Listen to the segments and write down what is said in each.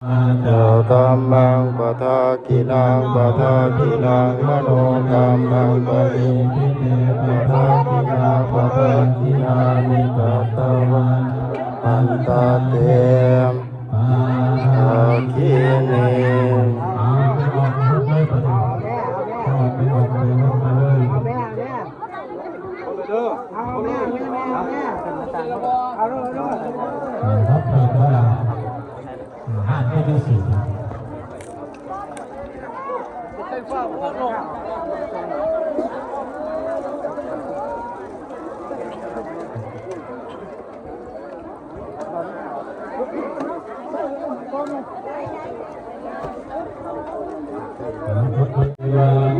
ເຈົ້າ ກຳມັງປະທັກຂິນັງ ປະທັກຂິນັງ ມະໂນກຳມັງປະນິທິເຕ ປະທັກຂິນາ ປະທັກຂິນານິ ກະຕະວັນ ປັນຕະເຕ ປະທັກຂິນີ. ເອີ ຮັບເປີດເວລາ ອ່າ ຮ້ານເຮັດໜັງສື.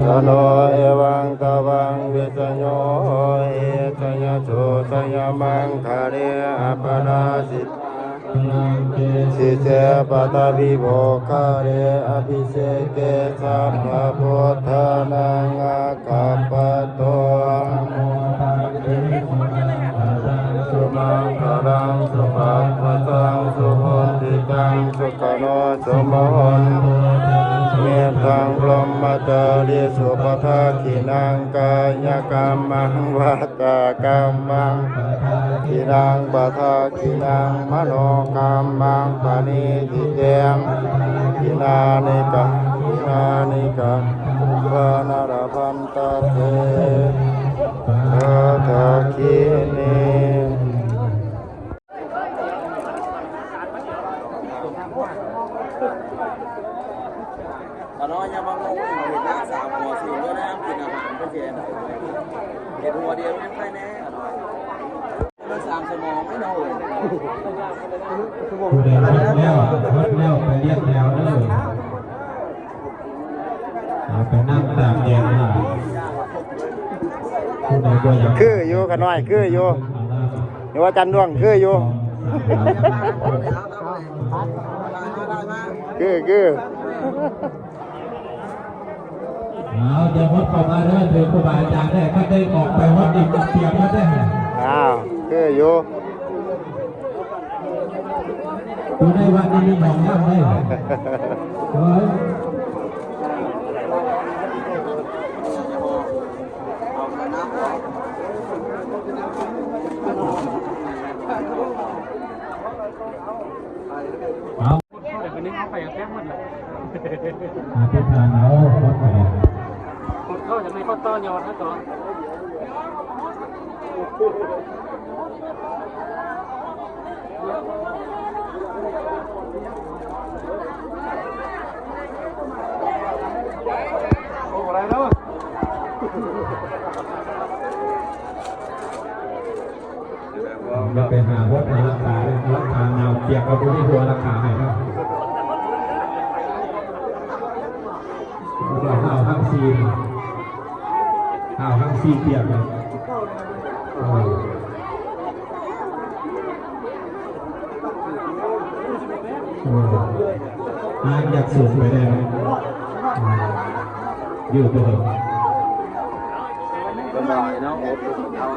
ທະໂນ ເອວັງ ຕະວັງ ວິສະໂຍ ໂຫຕິ ໄຊຍະໂສ ໄຊຍະມັງຄະເລ ອະປະລາຊິຕາ ລັງເກ ສິເສ ປະທະວິໂວຄາເລ ອະພິເສເກ ສັບພະພຸດທານັງ ອາກາປະໂຕ ນະໂມຕັດເຕ ສຸມັງຄະລັງ ສຸມັງຄະລັງ ສຸປັບພະສັງ ສຸຫຸດທິຕັງ ສຸຂະໂນ ສຸມະຫົນໂຕ ຈາສຸ ເມຕຕັງ ພຣະມະຈາຣິສຸ ປະທັກຂິນັງ ກາຍະກຳມັງ ວາຈາກຳມັງ ປະທັກຂິນັງ ປະທັກຂິນັງ ມະໂນກຳມັງ ປະນິທິເຕ ປະທັກຂິນານິ ກາ ຂິນານິ ກາ ທານາລະພັນຕະເຕ ປະທັກຂິນີ. ຕານ້ອຍ ຢ່າມາງົງ ເຮົາເຫັນນາງສາມຫົວສູງ ແລ້ວນາງກິນອາຫານໄປແຈກ ເຫັນຫົວດຽວຍັງໄດ້ແນ່ ຕານ້ອຍ ເບິ່ງສາມສະໝອງ ໄອ້ນ້ອງເອີຍ. ຜູ້ໃດຮອດແລ້ວ ຮອດແລ້ວໄປລຽນແຖວເດີ ເອົາໄປນັ່ງຕາກແດດລະ ຜູ້ໃດບໍ່ຢາກ ຄືຢູ່ຂະນ້ອຍ ຄືຢູ່. ເຫັນວ່າຈັນດວງຄືຢູ່ ຄື ຄື. ເອົາ ຢ່າໝົດເຂົ້າມາເດີ ຖືຄູບາອາຈານໄດ້ ຄັນໄດ້ອອກໄປຮອດນີ້ ເປັນປຽກໝົດເດ້. ອ້າວ ຄືຢູ່ ຢູ່ໃນວັດນີ້ມີໜອງນ້ຳເດ້ ເອີຍ. ເອົາ ອະທິຖານເອົາ ຄົນໄປ ຄົນເຂົ້າຈາກໃນ ເຂົ້າຕໍ່ຍອດ ເຂົ້າຕໍ່. ໄປຫາຫົດ ຫາຫຼັງຄາເດີ ຫຼັງຄາໜາວປຽກ ເອົາຕົວນີ້ຫົວຫຼັງຄາໃຫ້ເນາະ. ເອົາທັງສີ່ ເອົາທັງສີ່ປຽກເລີຍ. ເອີ ເອີ ອ່ານຢາກສູງໄປແດ່ເນາະ ເອີ ຢູ່ຕົວ ສະບາຍເນາະ.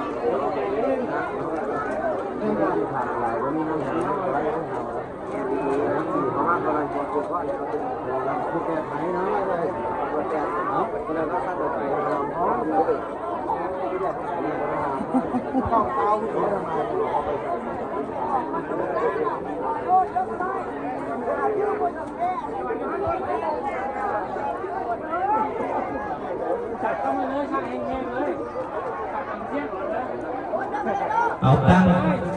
ເອົາຕັ້ງ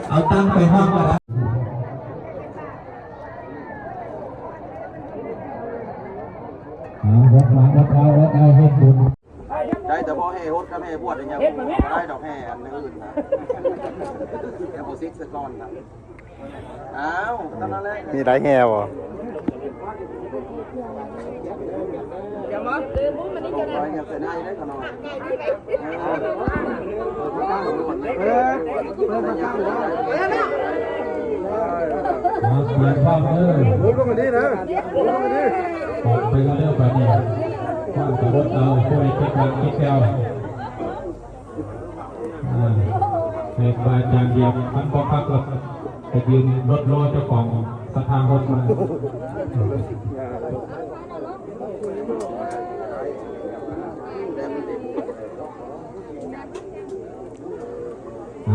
ເອົາຕັ້ງໄປຫ້ອງກໍໄດ້. ເອົາ ວັດມາ ວັດເອົາ ວັດເອົາ ເຮັດບຸນ. ໄດ້ແຕ່ບໍ່ແຫ່ຫົດກັບແຫ່ບວດ ຍັງບໍ່ໄດ້ດອກ ແຫ່ອັນອື່ນນະ ແຫ່ບໍ່ສິກຊະກ່ອນນະ. ອ້າວ ເທົ່ານັ້ນແຫຼະ. ມີຫຼາຍແຫ່ບໍ່? ດຽວມາ ເອີ ເອີ ເອີ ເປີດພາບເດີ ໝູນລົງອັນນີ້ນະ ໝູນລົງອັນນີ້ ອອກໄປແລ້ວເດີບາດນີ້. ຄວາມກະບົດເອົາ ຜູ້ໃດເກັບຫຼັງເກັບແລ້ວ ອ່າ ໃຫ້ພະອາຈານຢຽບ ຄັນບໍ່ຄັກລະໄປຢືນລົດລໍເຈົ້າຂອງສັດທາຫົດມາ. ຫ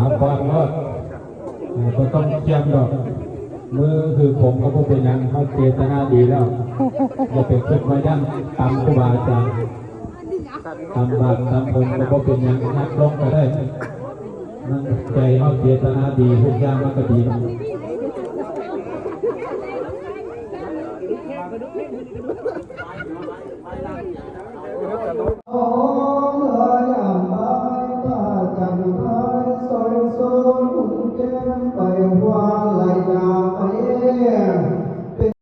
າບອດໂລດ ເອີ ບໍ່ຕ້ອງຄຽມດອກ ມືຖືກຜົມກໍບໍ່ເປັນຫຍັງ ເຮົາເຈດຕະນາດີແລ້ວ ຢ່າໄປຄິດວ່າຢ້ານຕຳຄູບາອາຈານ ຕຳບາດຕຳຜົມກໍບໍ່ເປັນຫຍັງ ຍັດລົງກໍໄດ້ ມັນໃຈເຮົາເຈດຕະນາດີ ທຸກຢ່າງມັນກໍດີ. ຂອງເອື້ອຍອາມບາຍ ພະຈັນທາຍ ຊ່ອຍໂສນ ແກ້ມໄປຫ